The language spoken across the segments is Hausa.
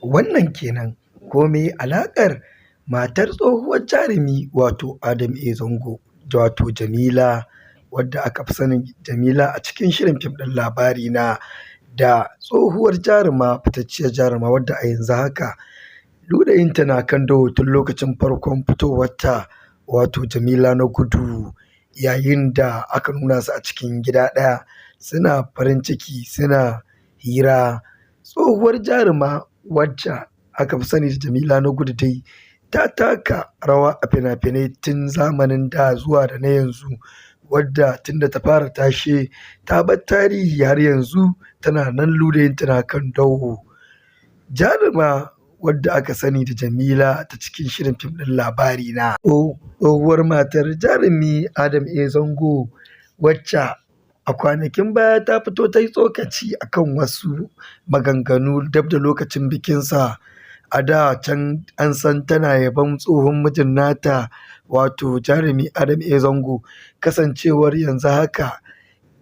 Wannan kenan. Ko meye alaƙar matar tsohuwar jarumi wato Adam A. Zango, wato Jamila, wadda aka fi sanin Jamila a cikin shirin fim ɗin Labarina, da tsohuwar jaruma, fitacciyar jaruma wadda a yanzu haka ludayinta na kan dawo tun lokacin farkon fitowarta, wato Jamila na Gudu, yayin da aka nuna su a cikin gida ɗaya suna farin ciki suna hira. Tsohuwar jaruma wacce aka fi sani da Jamila na Gudu dai ta taka rawa a fina-finai tun zamanin da zuwa da na yanzu, wadda tun da ta fara tashe ta bar tarihi, har yanzu tana nan ludayinta na kan dawo. Jaruma wadda aka sani da Jamila ta cikin shirin fim ɗin Labarina, tsohuwar matar jarumi Adam A. Zango, wacce a kwanakin baya ta fito ta yi tsokaci akan wasu maganganu dab da lokacin bikinsa. A da can an san tana yabon tsohon mijin nata, wato jarumi Adam A. Zango, kasancewar yanzu haka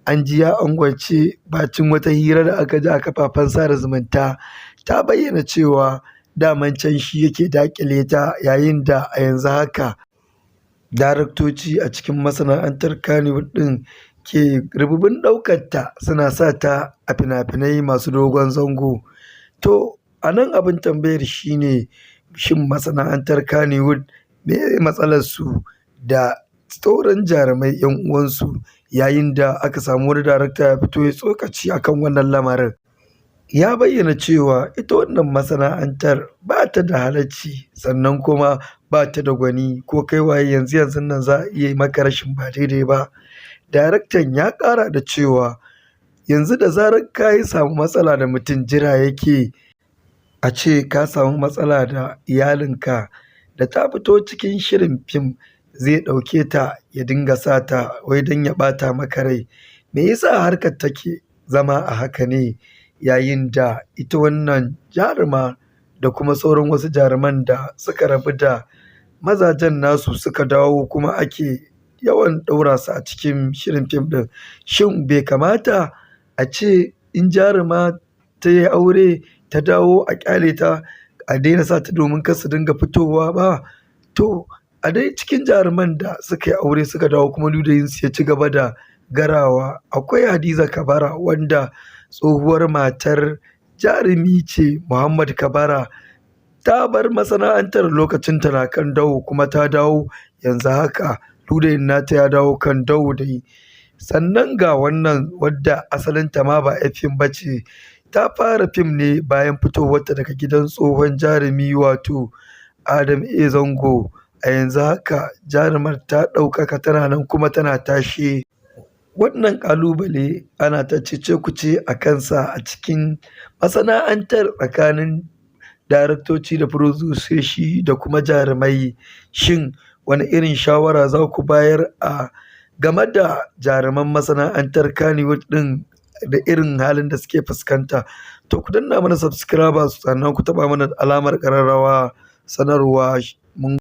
an ji ya angwance. Bacin wata hira da aka ji a kafafen sada zumunta, ta bayyana cewa daman can shi yake daƙile ta, yayin da a yanzu haka daraktoci a cikin masana'antar Kannywood ɗin ke rububin ɗaukar ta suna sa ta a fina-finai masu dogon zango. To a nan abin tambayar shine, shin masana'antar Kannywood meye matsalar su da sauran jarumai 'yan uwansu, yayin da aka samu wani darakta ya fito ya tsokaci akan wannan lamarin? Ya bayyana cewa ita wannan masana'antar ba ta da halacci, sannan kuma ba ta da gwani, ko kai waye yanzu yanzun nan za a iya yi maka rashin ba daidai ba. Daraktan ya ƙara da cewa yanzu da zarar ka yi samu matsala da mutum, jira yake a ce ka samu matsala da iyalinka, da ta fito cikin shirin fim zai ɗauke ta ya dinga sa ta wai don ya ɓata maka rai. Me yasa harkar take zama a haka ne, yayin da ita wannan jaruma da kuma sauran wasu jaruman da suka rabu da mazajen nasu suka dawo kuma ake yawan ɗaura su a cikin shirin fim ɗin? Shin bai kamata a ce in jaruma ta yi aure ta dawo a ƙyale ta, a daina sa ta domin kar su dinga fitowa ba? To a dai cikin jaruman da suka yi aure suka dawo kuma ludayinsu ya ci gaba da garawa, akwai Hadiza Kabara, wanda tsohuwar matar jarumi ce Muhammad Kabara. Ta bar masana'antar lokacin tana kan dawo kuma ta dawo, yanzu haka ludayin nata ya dawo kan dawo dai. Sannan ga wannan wadda asalinta ma ba 'yar fim ba ce, ta fara fim ne bayan fitowarta daga gidan tsohon jarumi wato Adam A. Zango. A yanzu haka jarumar ta ɗaukaka, tana nan kuma tana tashe. Wannan ƙalubale ana ta cece-kuce a kansa a cikin masana'antar tsakanin daraktoci da furodusoshi da kuma jarumai. Shin wani irin shawara za ku bayar a game da jaruman masana'antar Kannywood ɗin da irin halin da suke fuskanta? To ku danna mana subscribers, sannan ku taɓa mana alamar ƙararrawa sanarwa. Mun